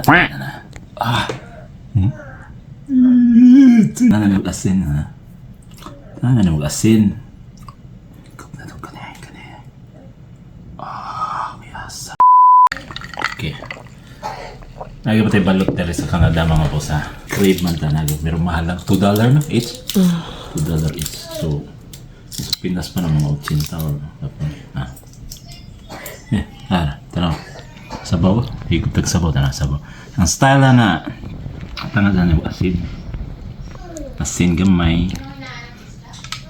Na. Ah. Nana ni asin ha. Nana ni asin. Na to kani kani. Ah, yasa. Okay. Nagi ba tayo balot diri sa Canada, mga boss, ha? Crave man ta nagi. Pero mahal lang. $2 no? Each? $2 each. So, sa Pinas pa ng mga 80 or ah. Eh, ah, tanaw. Sabaw. Higop tag sabaw, tanaw, sabaw. Ang style na na, tanga na mo asin. Asin gamay.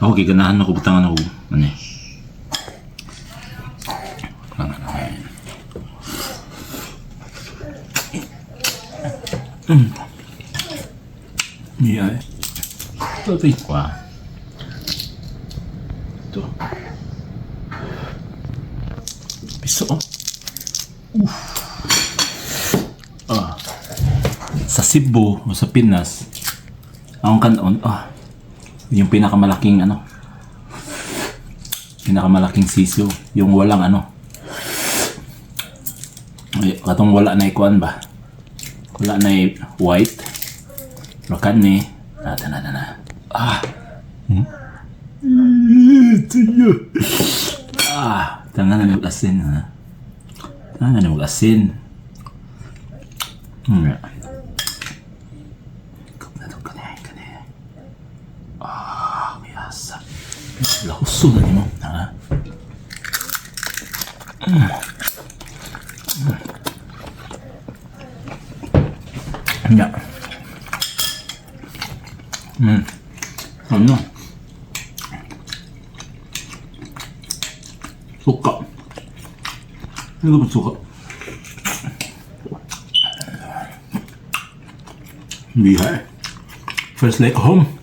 Ako kay ganahan ako butangan ako. Ano eh. Ano na ngayon. Yeah. Ito, ito. Wow. Ito. Piso, oh. Oof. Ah. Sa Cebu o sa Pinas, ang kanon, ah, yung pinakamalaking ano, pinakamalaking sisiw, yung walang ano, ay, katong wala na ikuan ba? Wala na white. Rakan ni. Ah, tana, tana. Ah. Ah, tanga na mag asin ha. Tanga na mag asin. Na to kani kani. Ah, yasa. Lahuso na nimo. Ha. Ya. Ano? Suka. Ano ba suka? Bihar. First like home.